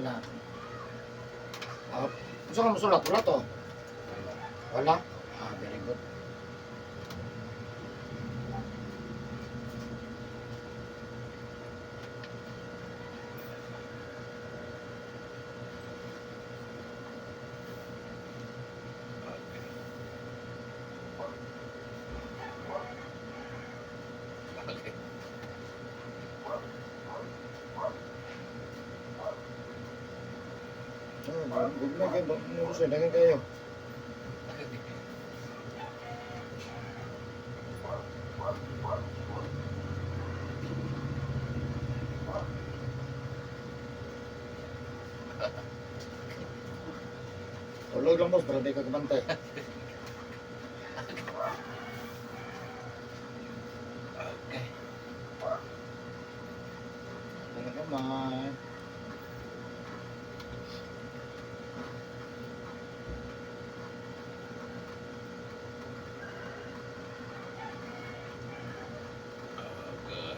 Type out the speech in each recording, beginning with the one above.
Wala. Ah, gusto ka musulat? Wala to? Wala? Ah, very good. Okay. Oh, good na kayo. Muso, dagan kayo. Tulog lang, boss, para di ka kabantay. Okay. Wala ka man. Okay.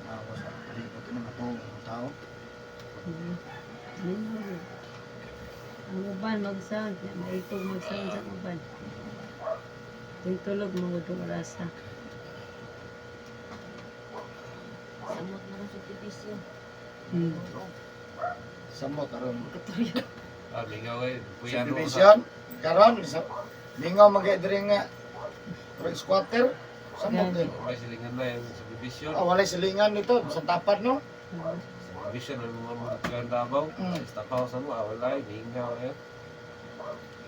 Ako sa palibot ng mga mga tao. Mm. Ang uban mag-sound, maitog mag-sound sa uban. Tuwing tulog, mga orasa. Samot na lang sa television. Samot aron. Katuyo. Ah, mingaw eh. Puyano ka. Subdivision, karon sa mingaw magay diri nga rug squatter. Samot din. May silingan na yung subdivision. Ah, walay silingan dito sa tapat, no. Subdivision ang mga mga Davao. Sa tapaw sa mo, ah, walay, mingaw eh.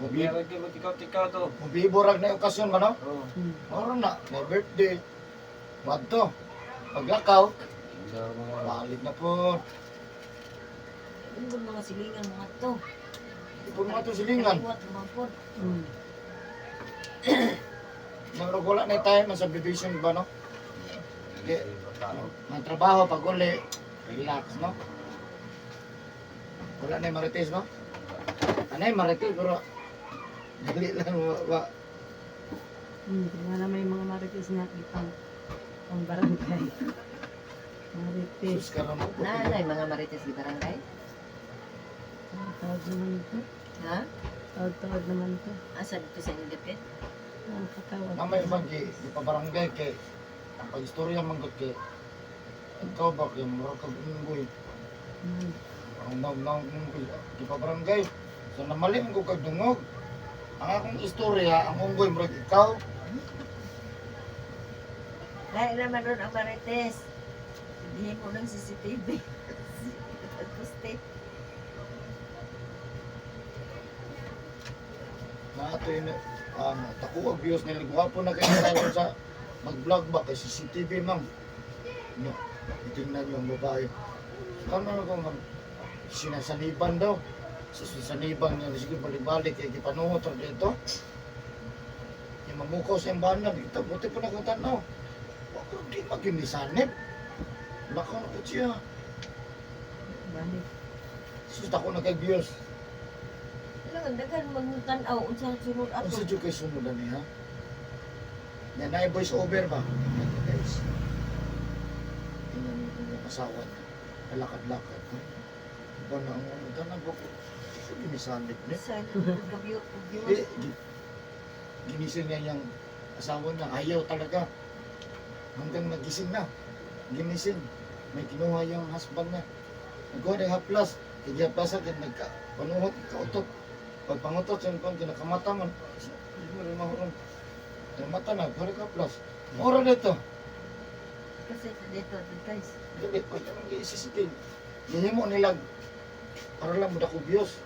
Mubi Meron kayo matikaw-tikaw to. mubibo rag na okasyon ba, no? Oh, Moro na, may birthday. Wadto. Paglakaw, mingaw mga. balik na po. Yung mga silingan mga to. Di po mga to silingan. Kaliwat mga po. Murag wala na tayo man subdivision ba, no? Okay. Tao. Mga trabaho pag uli, relax, no? Wala na yung marites, no? Ano yung marites, pero dali lang, wa, wa. Wala may mga marites na ipang pang barangay. Marites. Sus ka naman po. Naanay mga marites di barangay? Tawag naman ito. Ha? Tawag-tawag naman ito. Asa dito sa inyong dapit? Ang katawag. Mamay man kay di pa barangay kay ang pag-istorya man gud kay ikaw ba kay murag kag unggoy. Ang naw naw unggoy di pa barangay. So namali man gud kag dungog. Ang akong istorya, ang unggoy murag ikaw. Lahi naman ron ang marites. Hindi mo ng CCTV. Poste. Na ato yun ang dako og views nila, gwapo na kayo tayo sa mag-vlog ba kay CCTV, ma'am. No, titingnan niyo ang babae. Kano na ko, ma'am, sinasaniban daw. Sa sinasaniban niya, sige balik-balik kay gipanuhot ra dito. Yung mamukaw sa imbanan, ito, buti pa na kong tanaw. Wa ko di maginisanib. Lakaw na po siya. Balik. Sus, dako na kay views. Kailangan daghan magtanaw unsa sunod ato. Unsa jud kay sunod ani ha? Yan na voice over ba? Yan, guys. Tingnan niyo yung asawa niya. Nalakad-lakad. No? Iba na ang ano, tanan ko. Ito ginisanib ni. Sa view view. Eh, ginising niya yung asawa niya. Ayaw talaga. Hanggang nagising na. Ginising. May kinuha yung husband niya. Nagkuha na yung haplas. Kaya haplas sa nagka panuhot, kautot. Pag pangutot, sa kung kinakamata man. Hindi mo rin mahurong. Yung mata na, kuha na haplas. Mura dito. Kasi dito guys. Dili, pag anong giisisitin. Gihimo nila para lang mo dakubyos.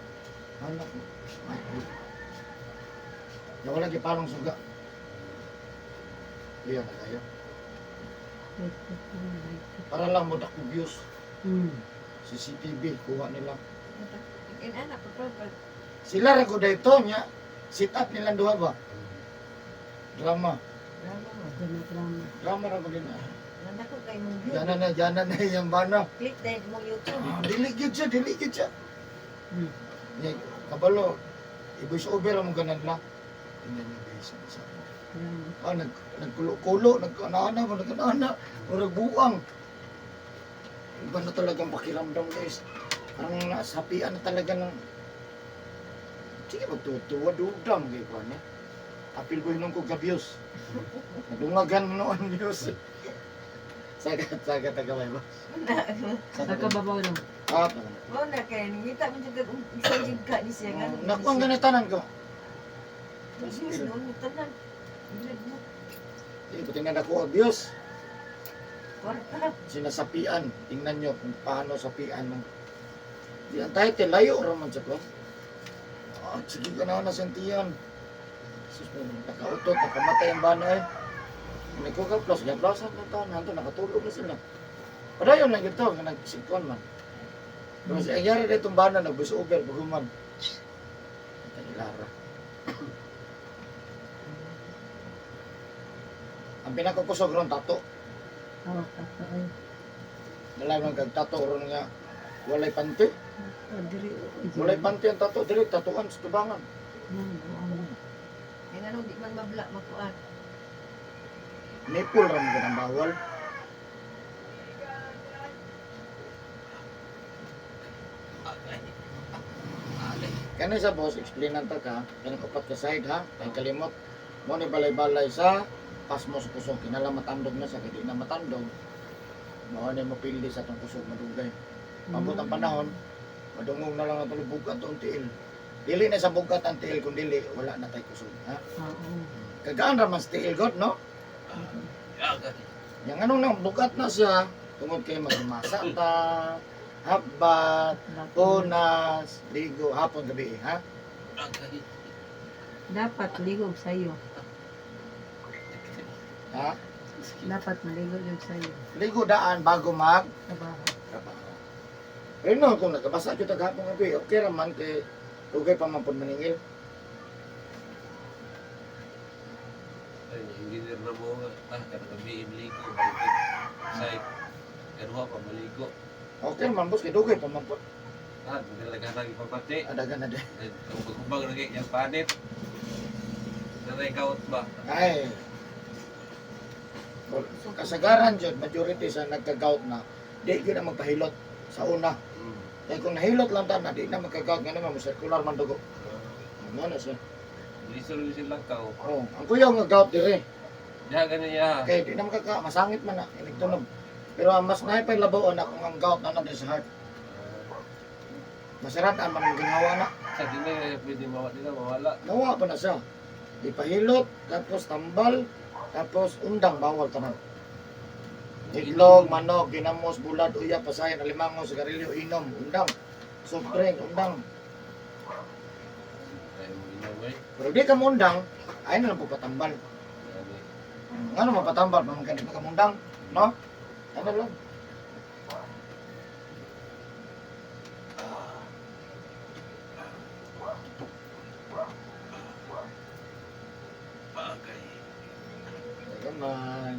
Anak mo. Ay, good. Nawala gipalong suga. Iya na kayo. Para lang mo dakubyos. CCTV, kuha nila. Inana pa pa. Sila ra ko dito niya. Sit up nilang duha ba? Drama. Drama man. Drama, drama. Drama ra ko din. Nanda ko kay mong view. Yana na yung bana. Click dahil mong YouTube. Ah, dili gyud siya, dili gyud siya. Ya, kabalo, i-voice over mo ganan la. Tingnan niyo guys, ang isa. Drama. Ah, nagkulo-kulo, nagkanana, nagkanana, murag buang. Iba na talagang pakiramdam guys. Parang nasapian na talaga ng... Sige, magtutuwa, dudam kay Juan eh. Apil ko hinong ko gabyos. Nadungagan mo noon, Diyos. Sagat, sagat, tagamay ba? Sa kababaw lang. Ah, Mao na kay nangita man jud kag isang jud ka ni siya ngano. naku, ang ganitanan ko. Diyos noon mo tanan. Bilad mo. Sige, tingnan ako, abuse. Kwarta. Sinasapian. Tingnan nyo kung paano sapian ng... Di ang title, layo raman sa ko. Ah, sige ka na sentiyan. Sus, may nakautot, nakamatay ang bana eh. Nagkukaplos, gaplasan ng taon, nanto, nakatulog na sila. Padayon lang ito, nga nagsikon man. Pero sa nangyari na itong bana, nag over, baguman. Ilara. Ang pinakakusog ron, tato. Oo, tato ay. Dala lang kag tato ron nga walay panty. Oh, diri. Walay panty ang tato diri tatuan sa tubangan. Buang. Kay ngano di man mabla makuan. Nipple ra man gud ang bawal. Kani sa boss, explainan ta ka, kanang upat ka side ha, kay kalimot. Mo ni balay-balay sa pasmo sa kusog, kinala matandog na sa kay di na matandog. Mao ni mo pildi sa tong kusog madugay. Pabot ang panahon, madungog na lang ang tulog bugat ang tiil. Dili na sa bugat ang tiil kung dili wala na tay kusog ha. Oo. Kagaan ra man sa tiil god no? Yang anong nang bugat na siya tungod kay magmasa ta, habat, punas, ligo hapon gabi ha. Dapat ligog sa'yo. Ha? Dapat maligo yung sa'yo. Ligo daan bago mag Trabaho. trabaho. Pero no, kung nagkabasa jud ta hapon gabi, okay ra man kay dugay pa man pud maningil. Ay, engineer na mo nga. Ah, kada gabi imligo. Balik site. Kaduha pa maligo. Okay ra man boss kay dugay pa man pud. Ah, magdalaga na ipapati. Adagan na din. Kubang lagi yung panit. Nanay kaut ba? Ay. Kasagaran jud majority sa nagka-gout na di gyud na magpahilot sa una. Kay kung nahilot lang ta na di na magka-gout nga naman mo circular man dugo. Ano na siya. Lisol-lisol lang ka. Oh, ang kuyaw nga gout dire. Diha ganyan niya. Kay di na makaka masangit man na inig tunog. Pero ang mas naay pay labaw na kung ang gout na na sa heart. Masarad ang man ang ginawa na. Sa di na pwede mawa di na mawala. Nawa pa na siya. Ipahilot, tapos tambal, tapos undang bawal tanan. Itlog, manok, ginamos, bulad, uya, pasayan, alimango, sigarilyo, inom, undang. Soft drink, undang. Ay mo inaway. Pero di ka mundang, ay na lang po patambal. Ani. Ano mapatambal, mamagkan di pa ka mundang, no? Ano lang. Bagay. Gamay.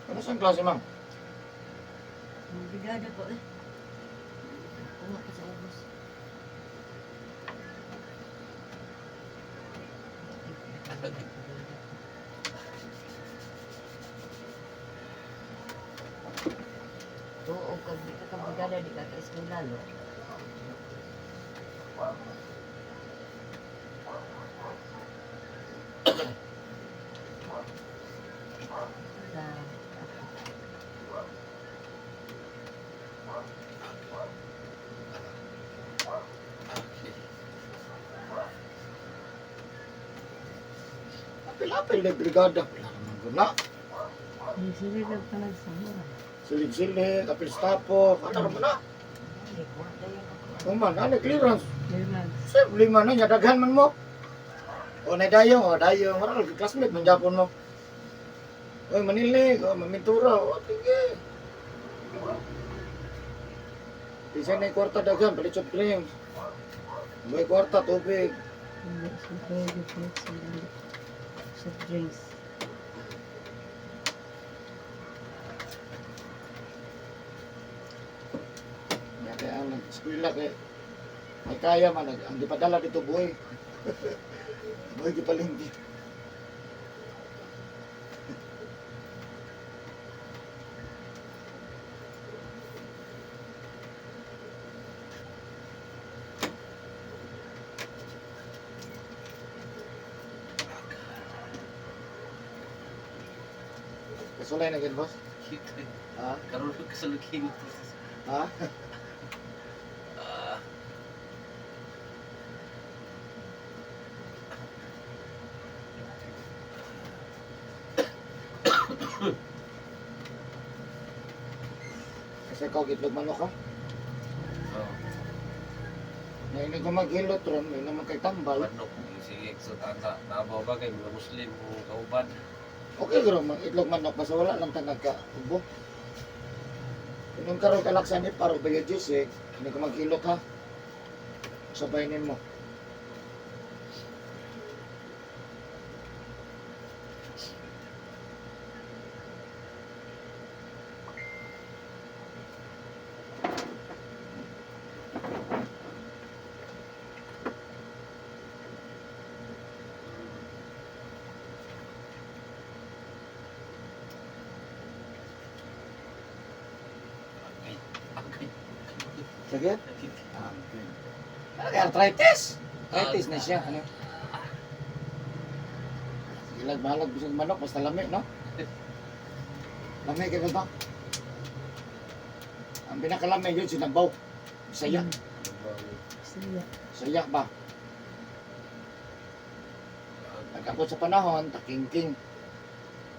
Ano sa klase, ma'am? Brigada ko eh. Uma pa sa ubos. Tuo kag di ka kabrigada di ka ka eskwela lo. Sa Apil-apil na brigada. Wala naman ko na. Sili lang pa nagsahura. Silig-silig, apil stapo. Ano naman na? Ay, kuha tayo ako. Kuman, ano, clearance. Clearance. Sir, lima na niya, daghan man mo. O na dayong, o dayong, maral classmate man Japon mo. Oy, manilig, o mamintura, o sige. Isa na yung kwarta daghan, palit soft drinks. May kwarta, tubig. Hindi, siyempre, fruits and soft drinks. Kaya kaya ang nag-eskwela kay may kaya man, ang gipadala dito buhay. Buhay gipalingki. Kasulay na gid, boss? Ha? Karon kasalukhin. Ha? Ah. Kasi ikaw gitlog manok ha? Oh, Ngayon ko maghilot ron, may naman kay tambal. manok. Sige, so tata, nabaw ba kay mga Muslim o kauban? Okay gro, mang itlog manok basta wala lang tangag ka ubo. Inong karon kalaksan ni paro ba yung eh, hindi ko maghilot ha. Sabay nimo. Agay, agay. Sige? Ah, okay. Ano kay arthritis? Arthritis na siya. Ano? Sige lang, bahalag bisag manok, basta lami, no? Lami kayo ba? Ang pinakalami yun, sinabaw. Saya. Siya. Saya ba? Nagkakot sa panahon, takingking.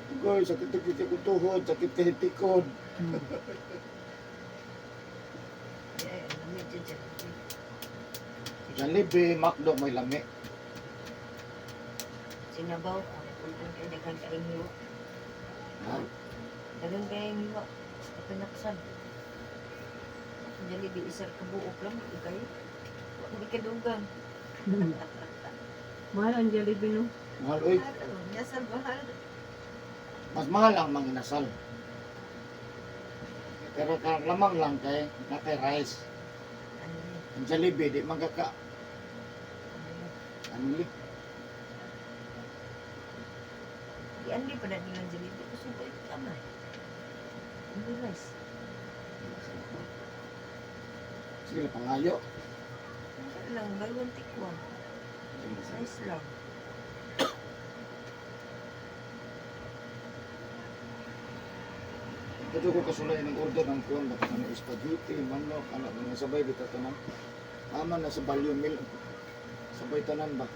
Ugoy, sakit sakit ko tuhod, sakit kay tikod. Ay, ang medyo dyan. Jollibee, McDo, may lami. Sinabaw. Ang kay daghang kaayong hiwa. Ha? Daghang kaayong hiwa. Sa pinaksan. Ang Jollibee, isa ka buok lang. Ikaw. Hindi ka dugang. Mahal ang Jollibee, no? Mahal, uy. Mahal, oh. Nasal, mahal. Mas mahal ang mga inasal. Pero karang lamang lang kay na kay rice. Ano yun? Ang Jollibee, di man kaka. Ano yun? Ano li? Di andi pa na nilang Jollibee. Kasi ba ito tama? Hindi rice. Sige lang, pangayo. Ano lang, buy one take one. Rice lang. Ito ko kasulay ng order ng kuwan, baka na spaghetti, manok, ano, mga sabay dito tanan. Tama na sa value meal. Sabay tanan ba?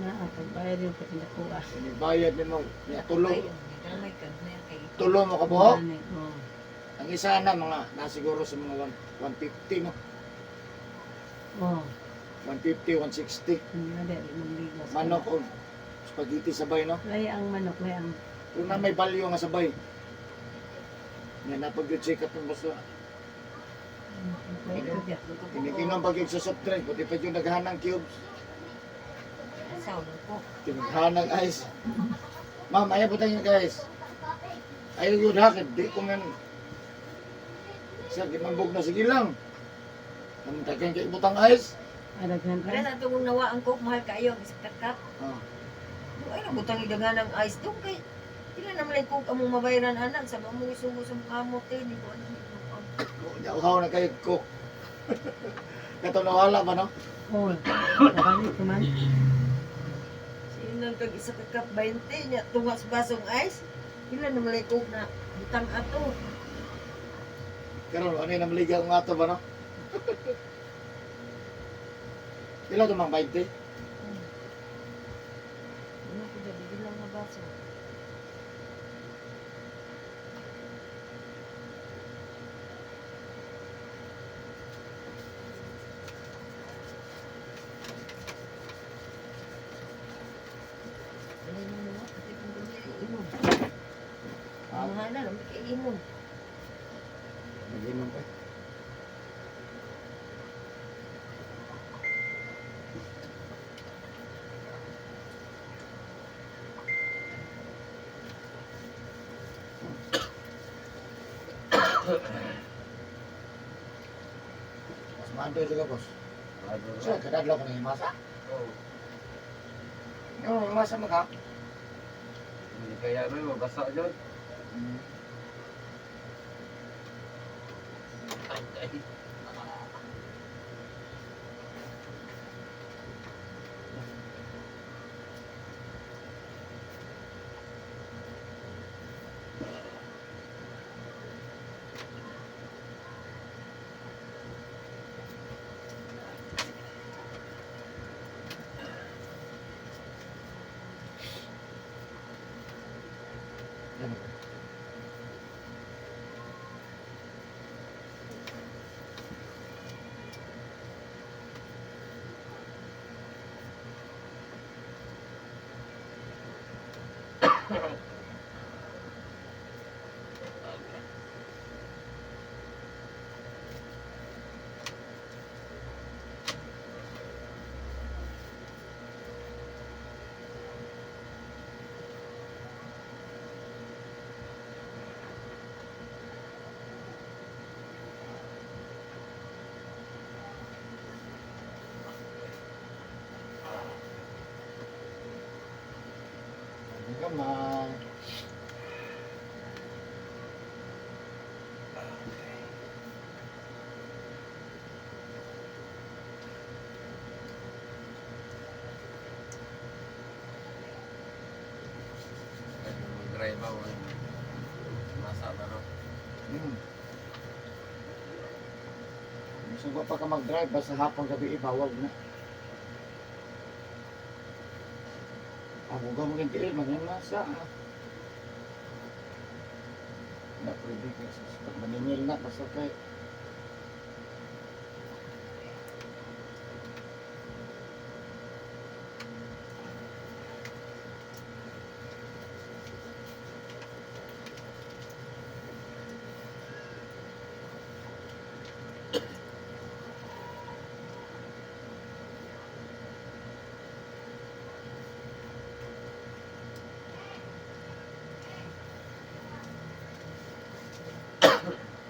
Na, pagbayad yung patinakuha. Inibayad nimo, niya tulo. Ay, gamay ka. May kay Tulo mo kabuhok. Oo. Ang isa na mga nasiguro sa mga 150 no. Oo. 150, 160. Ano, limang ligas. Manok o spaghetti sabay no. Lay ang manok, lay ang Kung na may value nga sabay. Nga napag check up ng basta. Lay ito siya. Kinikinom pag sa soft drink, pati pa yung naghanang cubes, Sound ko. tinaghanang ice. Ma'am, ayaw po tayo guys. Ayaw yun hakit, di ko man. Sir, di man bug na sige lang. Ang tagang kay ibutang ice. Adaghan Kaya ka. na itong nawa ang coke, mahal kayo. Ang isang cup. Ah, Ay, nabutang idaghan ng ice doon kay Pila naman lang coke among mabayaran anak sa among isugo sa mga kamot eh. Hindi ko ano. uhaw na kayo cook. Kato nawala ba no? Oo. Marami ko man. Sino nang kag isa ka cup 20 niya tunga sa basong ice. Pila naman lang coke na butang ato. Karon ano yung namaligaw nga ato ba no? Pila ito mga 20? Ano ko dyan, bigyan lang nga baso. Ana lang kay inom. Nag-inom pa. Mas mandoy juga, bos. So, kadadlaw ko na himasa. Oh, Yung himasa mo ka? hindi kaya no, mabasa dyan. Ay, Yan. Hindi ka ma. Mag-drive ako. Masa ba no? Gusto ko pa ka mag-drive, basta hapon gabi ibawag na. Ako ka maging tiil, maging masa. Na pwede ka sa maningil na, basta kay.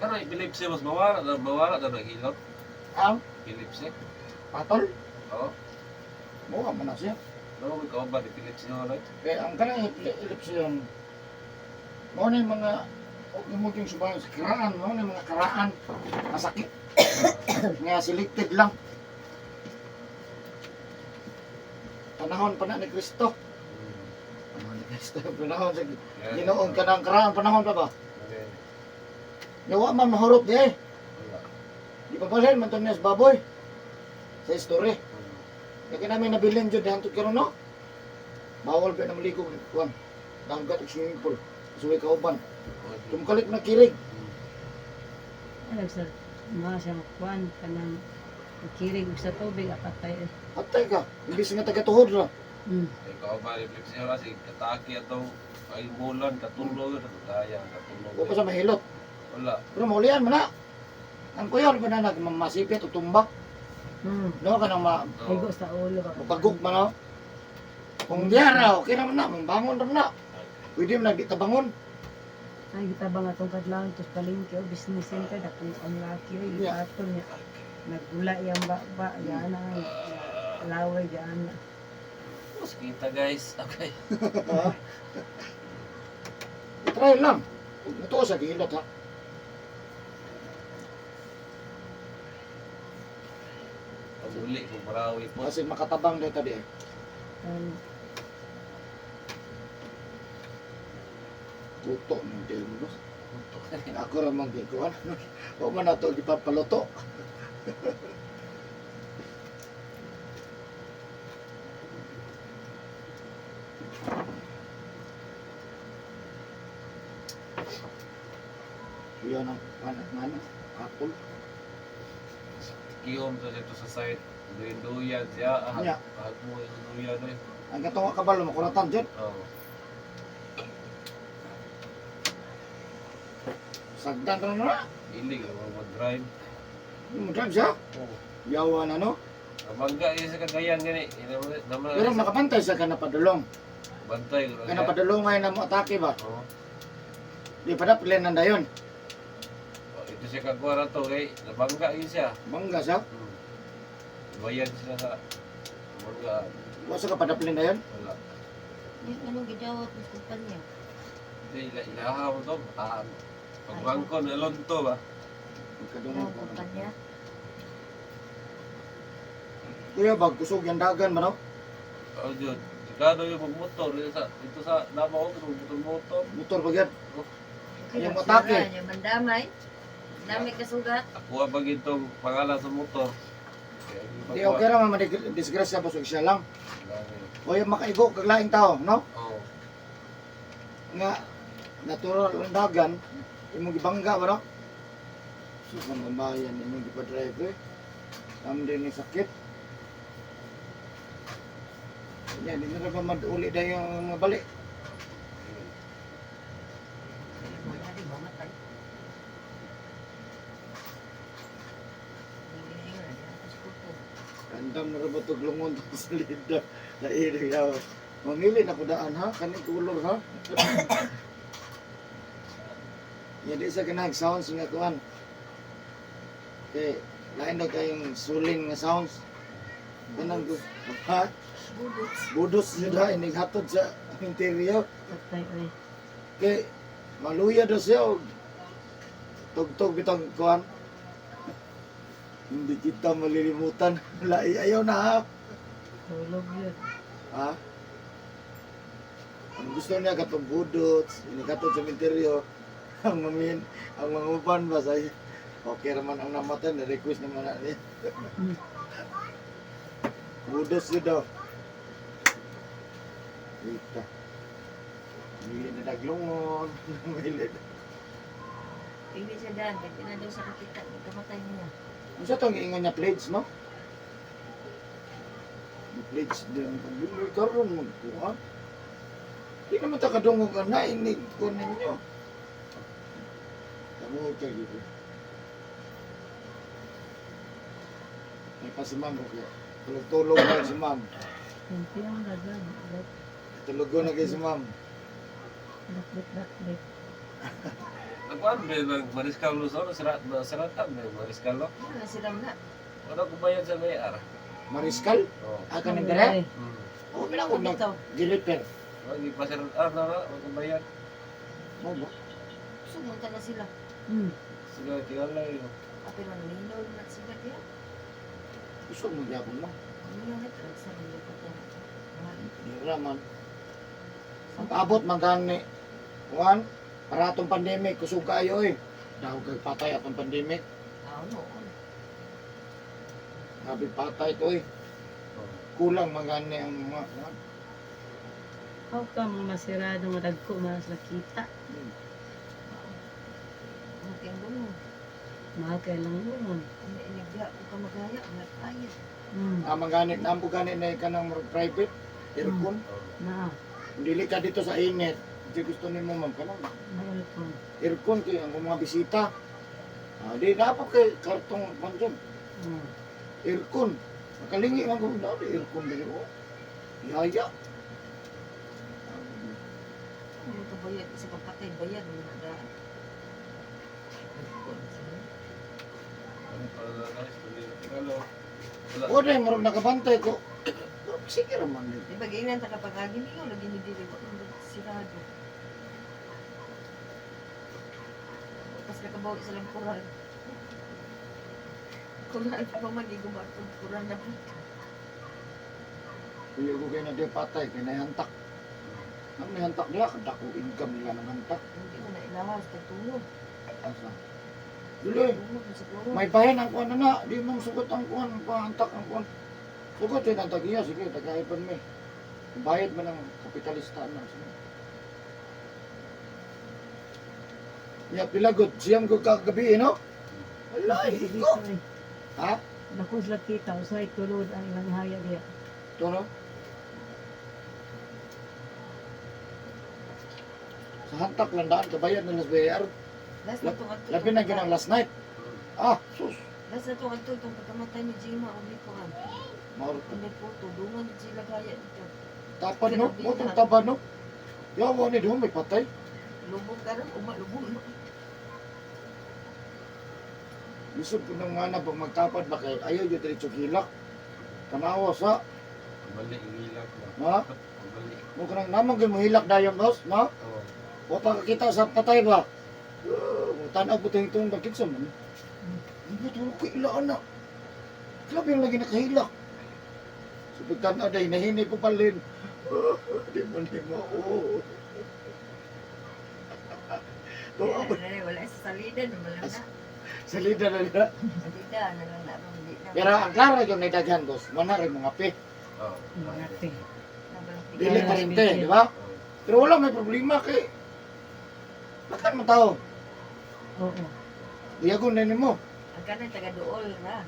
Pero epilepsy mas mawala na naghilot. Ang Epilepsy. patol, Oo. mukha man na siya. No, ikaw ba epilepsy no right? Kaya ang kanang epilepsy yun, mao na yung mga, huwag mo yung subahan sa karaan, mao na yung mga karaan, masakit. Nga selected lang. Panahon pa na ni Kristo. Panahon ni Kristo, panahon sa Ginoong kanang karaan, panahon pa ba? Okay. Yawa man mahurot di eh. Wala. Di pa balhin man to niya sa baboy. Sa history. Kaya namin nabilin dyan, hantod karon no? Bawal ba na maligo, kuwan. Dagat og swimming pool. Suwi kauban. Tumkalit na kirig. Alam sa mga sa kuan kanang kirig og sa tubig apatay. Atay ka. Imbis nga taga-tuhod ra. Ikaw ba epilepsy wala si kataki ato ay bulan katulog kaya katulog. Wa pa sa mahilot. Wala. Pero maulian man na. Ang kuya ba na nagmamasipit o tumbak. No kanang ma Oo. Higo sa ulo ba. mapagok man no. Kung diya ra, okay ra man na, mambangon ra na. Pwede man na di tabangon. Ay gitabang atong kadlawon tos palengke o business center dakong ang laki oy Yeah. ipatol niya. Nagula yang ba yana laway yana. Mas kita guys. Okay. I-try lang. Huwag mo to sa gilot ha. Paguli ko marawi po. Kasi makatabang dito di. Luto ng tiil mo. Boss. Ako ra man gikuan. Wa man nato gipapaluto. Iyon ang mana mana apple. Kiyom sa dito sa site. Duyan-duyan siya. Ah, Yeah. ahag mo yung duyan eh. Ang katong kabalo makuratan jud. Oo. Sagdan ra na. Ilig ang mag-drive. Mo drive siya. Oh. Yawa na no. Nabangga yun sa Cagayan gani. Naman Pero nakabantay sa kana padulong. Bantay ko. Kana padulong ay na mo atake ba? Oo. Di pa dapat nanda yon. Oh, ito siya kagwara to kay nabangga yun siya. Bangga siya. Bayad sila sa bangga. Wa sa kapadaplin na yon. Wala. Di anong gidawat ng kumpanya. Hindi, ilaha mo to. Bataan. Pagbangko, nalonto ba? Magkadungog Ang ko. kumpanya. Kuya, bag kusog yung dagan ba no? Oh, yun. Sigado yung magmotor. Dito sa Davao, motor-motor. Motor ba yan? Okay, Yung lang, atake. sira, yung Mandamay. Damay kasugat. Ako ang bagitong pangalan sa motor. Kaya Di okay ra man disgrasya ba siya lang. O yung makaigo kag laing tao, no? Oo. Nga natural ang dagan, imong gibangga ba no? Sus ang bayan imong gipa-drive eh. Am din ni sakit. Yan, di na ra ba maduli dahil yung mga balik. Wala di mamatay. Hindi na yun, di ako sa kuto. Random na ra ba tuglungon sa lida. Lairi yaw. Mamili na kudaan ha, kaning kulor ha. Ya di sa kanang sounds nga kuan. Kay lain daw kayong suling nga sounds. Kanang ha? Budots. Budos jud ha inig hatod sa interior. Patay oy. Kay maluya daw siya og tugtog bitong kuan. Hindi kita malilimutan. Lai ayaw na ha. Tulog yun. Ha? Ang gusto niya katong budots, ini katong sementeryo. Ang mamin, ang mga uban ba say okay raman ang namatay, na-request naman na niya. Budots yun daw. Dito. Mili na daglungon. Mili na. Ibig sa daan, kahit na daw sa kakita, kamatay niya. Ano sa itong ingon niya pledge, no? Yung pledge din ang pagbiloy karon magkuha. Di naman ta kadungog ang nainig ko ninyo. Tamo kay dito. May pa si ma'am, okay. Tulog-tulog na si ma'am. Hindi ang dagan. Tulog na kay si ma'am. Daklit daklit. Nagkuhan ba yung Mariscal Luzon? Nasiratan ba yung Mariscal, no? Ano na sila na? Wala kumayad sa may ara. Mariscal? Oo. Ah, kaning dire? Hmm. Oh, pila ko nag giliper. Wag ipasiratan na na, wag kumayad. Mo ba? Sumunta na sila. Sige, tingala yun. Ah, pero nilinaw na sila diya. Gusto mo gyapon mo. Nilinaw na talaga sa mga patay. Di raman. Pag-abot man gani. Kuan, para atong pandemic, kusog kayo eh. Dahil kay patay atong pandemic. Ah, ano? Grabe patay to eh. Oo. Kulang man gani ang mga kuan. How come masirado nga dagko man sila kita? Ano kayong gano'n? Mahal kay lang yun. Ano inigya ko ka magaya, magaya. Ah, man gani, nampo gani na ka ng murag private aircon. Oo. Na, Dili ka dito sa init. Di gusto nimo ma'am kanang mahal ko. aircon kay ang mga bisita. Ah, di dapat kay kartong kwan dyan. Aircon. Makalingi man ko na aircon dili oh. Yaya. Ano ito bayad? Isa pang patay, bayad. Ano na daan? Ano pa na guys, hindi na tingala. Wala. O dai murag nakabantay ko. Sige ra man. Di ba ganyan ta kapag giningaw, lagi ni dili ko sirado. Tapos nakabawi silang kural. Kural pa man gigumatog kural na po. Kuya ko kay na di patay kay nahantak. Ang nahantak nila kadako income nila ng hantak. Hindi mo na ilahas, tagtulog. Asa. Dili. Tulog na siguro. May bahin ang kuan na na, di mo sugot ang kuan, pahantak ang kuan. Sugot yun ang tagiya, sige, tagaipan mi. Bayad man ang kapitalista na. Sige. Ya, pilagot, siyam ko kagabi, no? Wala, iko. Ha? Dako sila kita, usay tulod ang ilang haya diya. Ito, no? Sa hantak lang daan, kabayad na las BR. Last na itong adto. Labi na gyud ang last night. Ah, sus. Last na itong adto itong pagkamatay ni Gina o ni Kuan. Mauro to. Hindi po to. Dungan ni sila gaya dito. Tapad no, mo tong taba no. Yawa ni doon may patay. Lubog ka rin. Uma, lubog. Lisod ko nang nga na pag magtapad ba kay ayaw yun diretso hilak. Tanawa sa, Mali, hilak ba? ha? Mali. Mo kanang namang gyud mo hilak dayon boss, no? Oo. O pagkakita sa patay ba? Tanaw po tayong itong nagkiksa man. Hindi tulog ko ilaan na. Grabe yung lagi nakahilak. So pagtanaw dahil nahinay ko palin. Di mo ni mo. Oo. Tuwa ko. Wala sa salida. Wala na. Salida na nila. Salida. Na lang na. Hindi na. Pero ang klaro yung naidaghan boss, wala rin mga pe. Oo. Mga te. Dili pa rin te, di ba? Oo. Pero wala may problema kay. Bakit mo tao? Oo. Buyagon na nimo. Ang kanang taga dool na.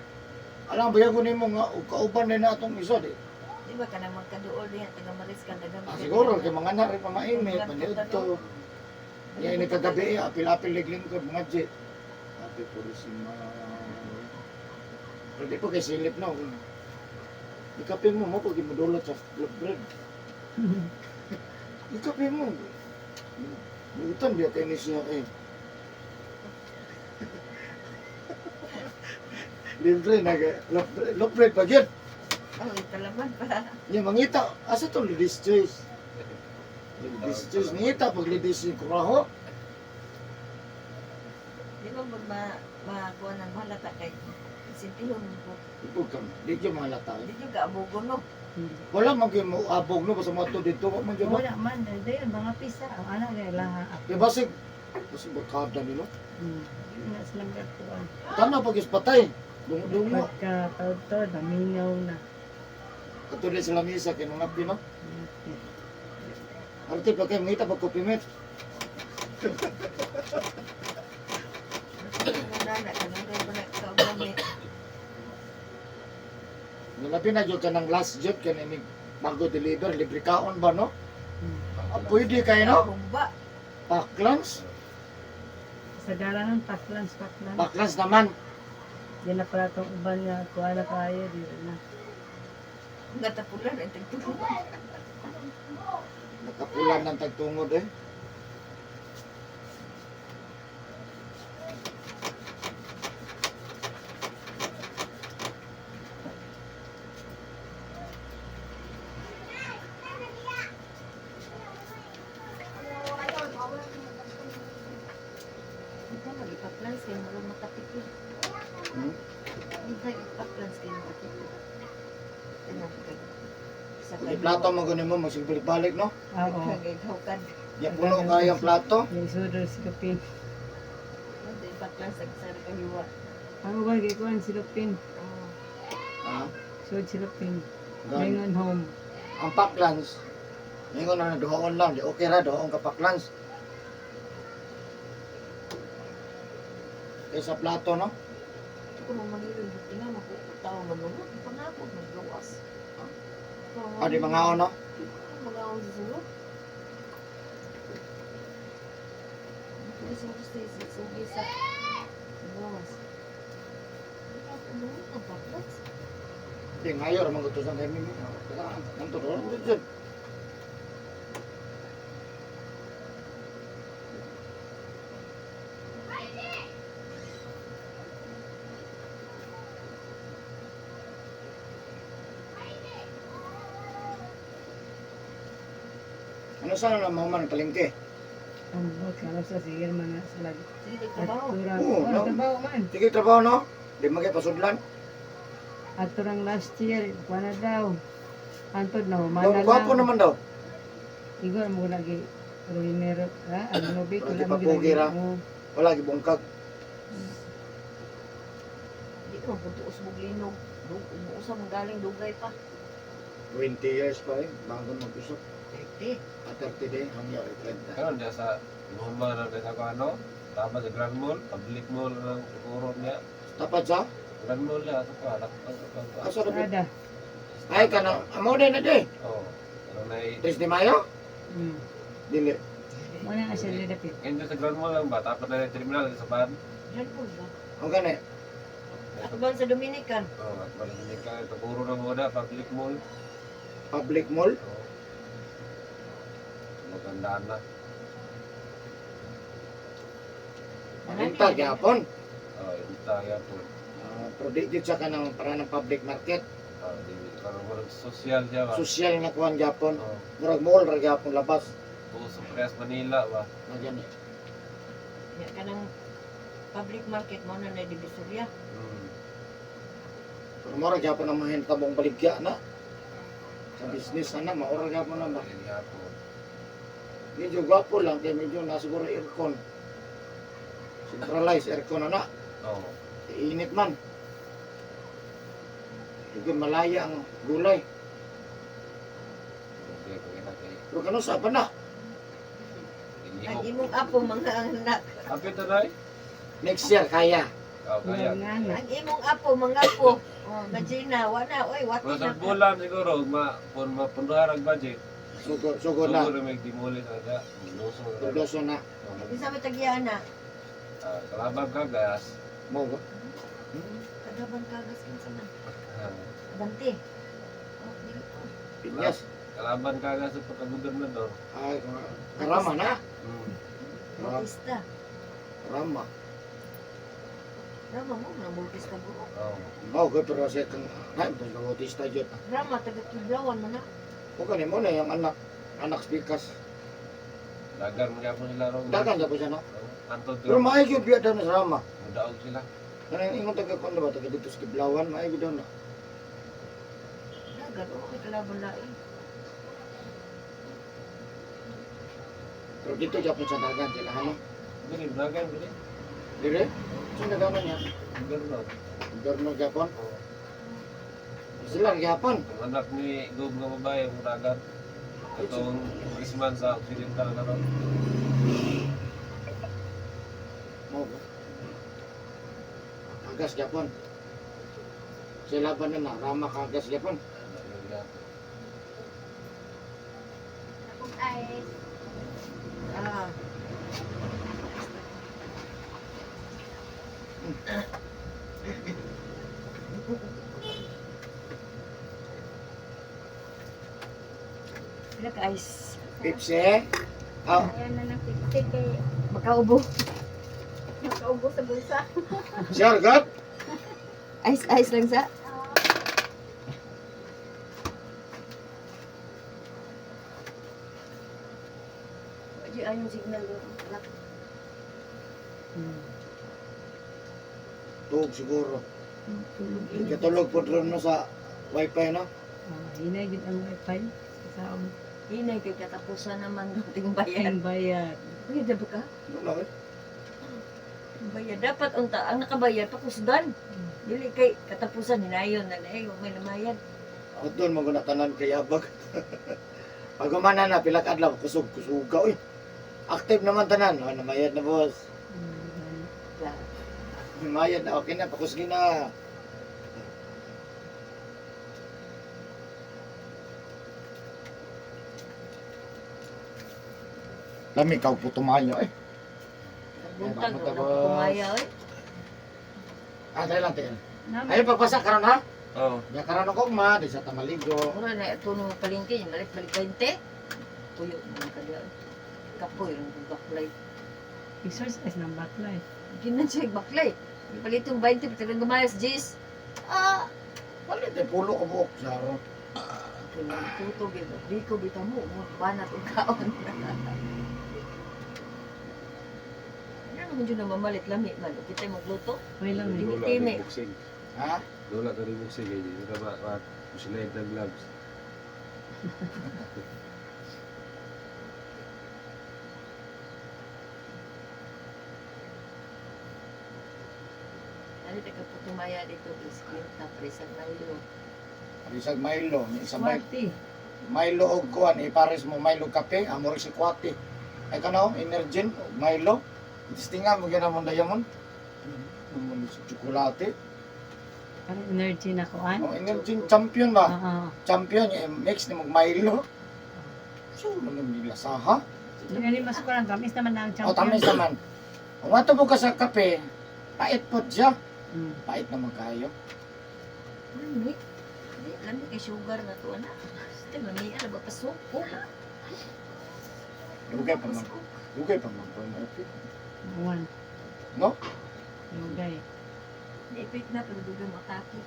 Alam, buyagon nimo nga kauban na na atong isa di. Di ba kanang magkadool diha taga Mariscal daghang Ah, siguro kay mga anak rin pamainit, paniud to. Yan ini kagabi, eh, apil-apil liglingkod mga jet. Api purisima. Pero di po kay silip no. Ikape mo mo pag imudulot sa bread. Ikape mo. Butan biya kay ni siya eh. Libre na loaf bread pa gyud. Oh, italaman pa. Nya mangita asa tong ladies choice. Ladies choice ngita pag ladies yung kuraho. Di ba pag ma makuha ng halata kay sintihon mo. Ipog ka man. Di gyud mga lata. Di juga abugo no. Wala man gyud mo abog no basta moadto dito wa man gyud no. Wala man, dayon mga pisa ang anak kay laha. Kay basig basig barkada nilo. Yun na silang gatuan. Tanaw pag is patay. Dungo-dungo. Pagka taod-taod, mamingaw na. Katulad sa lamisa kay mga pino. Arte pa kay mangita pag kopi met. Muna na kanang pa na kaugami. Nalabi na gyud kanang last jet kani ni bago deliver libre kaon ba no? Ah, pwede kayo no? Humba. Paklans? Sa dalanan, paklans, paklans. Paklans naman. Di na pala itong uban nga, kuha na kayo, di na. Gatapulan ang tagtulong. Nakapulan ng tagtungod eh. Hindi mag-ipa-plans kayo marunong makatipid. Hmm? Hindi mag-ipa-plans kayo makatipid. Tanang kag sa Pag plato mo ganin mo, magsigbalik-balik no? Oo. Kagay-gawkan. Di puno kayo ang plato. Yung sudor si Lupin. Hindi ipa-plans ang sa kahiwa. Ang uban kay kuhan si Lupin. Oh. Ah, Sud si Lupin. gan. Lingon home. Ang paklans, ningon na duhaon lang, di okay ra duhaon ka paklans. Kaysa plato no? Ito ko nung manilong buti nga makukutaw manunod. Pangako maggawas. Ah, di mga no? Mga sa sulod. Ito sa sa sugi sa gawas. Ang paklans. Di ngayon ra mangutusan kay mimi. Nang to ro. Ano sana lang mga man palengke? Ang bot, ano sa sige mga salag. Sige, nagtrabaho. At Oo, oh, no. trabaho man. Sige trabaho no? Di magay pasudlan. At turang last year, kuha na daw. Antod na, humana Daw, gwapo lang. naman daw. Igor mo lagi. Ruinero, ha? Ano bi? Pero Wala di mo pa pugi ra. Oo. Wala gibungkag. Di ko mapunto usbog linog. Umuusap ang galing dugay pa. 20 years pa eh, bago mag-usap. 30. At 30 day, hanggang 30. Karon diya sa Luma na sa ko ano, tama sa Grand Mall, public mall lang siguro niya. Tapat sa? Grand Mall niya, ato pa, lakpan sa pa. Asa na ba? Sada. Ay, kanang, amo din na di. Oo. Ano na 3 de Mayo? Mm. Dili. Muna na siya dapit. Ngayon sa Grand Mall lang ba? Tapat na yung terminal sa ban. Diyan po ba? Ang gani. Atbang sa Dominican. Oh, at malamig ka. Ito puro na muna, public mall. Public mall. Oo. Magandaan na. Marinta gyapon. Oh, yun tayo po. Ah, pero di gyud siya kanang para ng public market. Oh, di parang murag social siya ba? Social nga kuan gyapon. Oh, Murag mall ra gyapon labas. puso parehas Manila ba? Mao gani. Ya kanang public market mo na na Divisoria. Pero mura gyapon ang mga tabong baligya na. Sa business ana maura gyapon na ba. Ayun nga po. Medyo gwapo lang kay medyo na siguro aircon. Centralized aircon na na. Oo. Init man. Medyo malaya ang gulay. Okay, kung ina kay Pero kano sa pa na? Ang Ilihok. imong apo mga anak. Apit na day? Next year kaya. Oh, kaya. Nga na. Ang imong apo mga apo. Oh, Gajina, wala oy, wati Pero sa na. bulan siguro, ma, pun mapunduhan ang budget. Sugo, sugo na. Siguro may demolish na siya. Luso na. Luso na. Isa may tagian na. Ah, kalabang ka, gas. Mo ba? Kadaban kagas kinsa man. Ah, Abante. Oh, dili ko. Pinyas. Kalaban ka gas sa pagka-gobernador. Ay, karama na. Bautista. Rama. Rama mo, mga Bautista buo. Oo. Mo ko pero siya kang ay, basta autista jud. Rama, taga Kiblawan man na. O kani mo na yung anak anak speakers. Dagan mo po sila ron. Dagan po siya no. Oo. Antod Pero maayo gyud biya daw na sa Rama. Mudaog sila. Kanang ingon taga kuan ba taga dito sa Kiblawan, maayo gyud daw na. Dagan, oh, may kalaban lain. Pero dito gyapon sa dagan sila ano. Dili, dagan, dili. Dire? Sa dagan niya. Gobernador. Gobyerno gyapon. Oo. Sila gyapon. Ang anak ni Gob nga babae, ang dagan. Itong congressman sa Occidental na ron. Mo ba? Agas gyapon. Sila ba na na Rama kagas gyapon. Dagan gyapon. Akong ice. Ah, pila ka ice. Pipsi. Ah, Ayan na ng 50 kay Makaubo. nakaubo sa bulsa. sure good. Ice, ice lang sa. Di ayong signal ko. Anak. Tuog siguro. Tulog. Katulog po ron no sa wifi no. Ah, hinay gid ang wifi sa taong Hinay kay katapusan naman ng ting bayad. ang bayad. Bayad na ba ka? Wala eh. Bayad. Dapat unta ang nakabayad pakusdan. Dili kay katapusan hinayon na na may namayad. Ako doon mo tanan kay abag. Pag umana na pila ka adlaw kusog kusuga oy. Active naman tanan, oh, namayad na boss. Namayad na okay na pakusgi na. Lami ka po tumayo eh. Buntag Bakit na ba? kumaya oy. Ah, dali lang tingin. Ayun pagpasa karon ha. Oo. Ya karon ako ma, di sa tamaligo. Mura na ito no palengke, malit balik 20. Tuyo man kada. Kapoy rong baklay. Exercise ng baklay. Ginan siya baklay. Palitong 20 pati gumayas jis. Ah, Wala tay pulo ka buok sa ro. Tuto gyud. Biko bitaw mo, mo banat og kaon. Ano naman dyan na mamalit lami man. Kita magluto. May lang eh. Dula Timi. rin boxing. Ha? Dula ka rin boxing. Eh. Di ka ba, ba, sila ng gloves. Dali taga putumaya dito is kwenta presang Milo. Bisag Milo, may isang Milo. Kwati. Milo og kuan ipares mo Milo kape, amor si Kwati. Ay kanaw Energin og Milo. Tistingan mo gyud among diamond. Mo si tsokolate. Parang energy na kuan. Oh, Energin champion ba? Oo. Champion eh, mix ni mog Milo. So naman nila saha. Hindi mas kurang tamis naman na ang O champion. tamis naman. Kung ato po ka sa kape, pait po siya. Pait naman kayo. Lami. Di, lami kay sugar na to ana. Basta lami ana ba pasok. Lugay pa man. Lugay pa man po. One. No? Lugay. Naipit na pero dugay mo atake.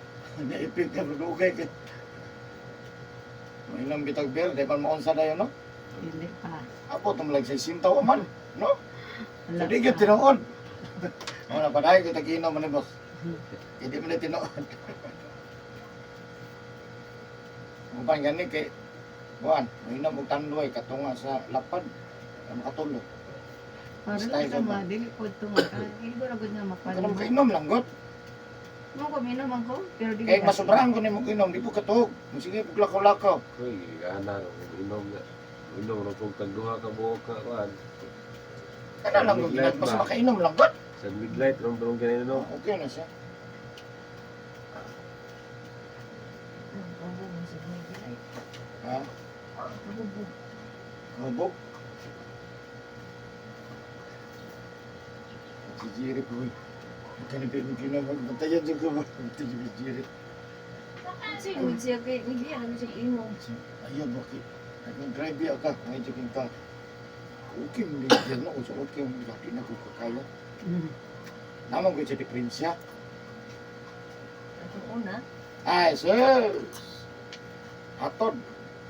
Naipit na lugay ka. Mainam bitag beer, di pa maunsa dayon, no? Dili pa. Apo, tumulag sa sintaw man, no? Wala So, di gyud pa. tinuod. Wala pa dahil kita giinom man ni boss. Hindi man ni tinuod. Uban gani kay buwan, mainom og tanduay katunga sa lapad, ang makatulog. Para Style lang ka sa ba? mga dili po ito nga. Hindi ko na gud nga Kung makuan. makainom lang god. Mo ko minom ang ko pero di Kay masobrahan ko nimo inom, di po katuog. Sige pug lakaw-lakaw. Uy, gana inom na. Inom ra kog tagduha ka buok ka kuan. Kana lang kung ginag basta makainom lang god. Sa midnight rom rom kininom. Okay na siya. Ubo mo sa midnight. Ha? Ubo. Mabok. Si Jiri po. Kani pa yung kinamag. Bantayan dyan ko ba? Si Jiri. Sino siya kay ngibiya na siya imo. Ayaw, bakit? Naging drive ya ka. May joking ka. Okay mo din dyan. No? So, okay mo. Lagi na ko kakaya. Naman ko siya diferensya. Atong una, Ay, sus! Hatod.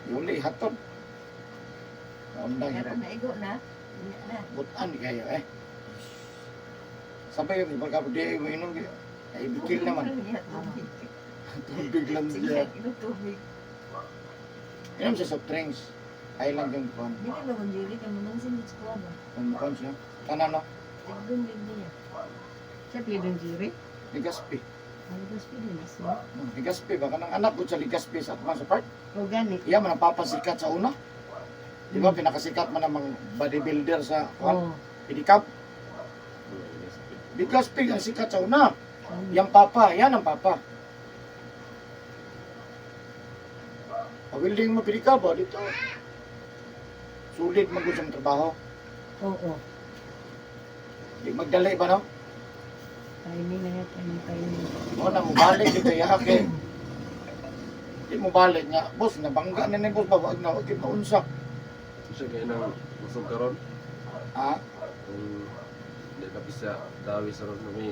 Yuli, hatod. Naundang karon naigo na. Unya na. Butan kayo eh. Sabay yung ibang kapag mo inom kayo. Ay, bikil naman. Unya, tubig. Tubig lang Sige, siya. inom tubig. Inom siya soft drinks. Ay lang yung kwan. Dili ba kung dili kay mamansin sa kuha ba? Kung kwan siya. Tanan no? Tigdong gid niya. Siya pwede jiri. Ligaspi. Ano ba pwede na siya? Ligaspi. Baka nang anak ko sa Ligaspi sa atman sa park. O gani. Iya man ang papasikat sa una. Di ba pinakasikat man ang mga bodybuilder sa kwan? Oh. Pidikap. Ligaspi ang sikat sa una. Yang papa, yan ang papa. Pag-welding mo pidikap, ba dito. Sulit mo sa trabaho. Oo. Di magdali ba no? Timing na yan, timing, timing. O na mo balik dito ya kay. Di mo balik nga, boss nabangga na ni boss ba wag na wag maunsa. Siya kay nang busog karon. Ha? Kung di na bisa dawi sa ron nami.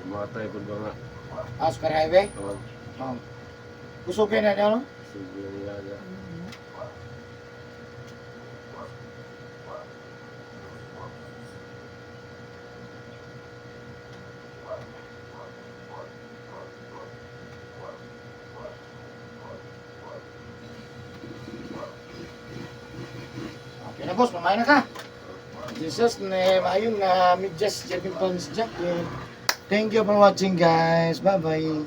Matay pud ba nga. Ah, super highway. Oh, Oh. Kusog kay na niya no? busog niya niya. Okay na boss, mamaya na ka. Jesus name, ayun na, medyas, Jeffy Pons Jacket. Thank you for watching guys. Bye-bye.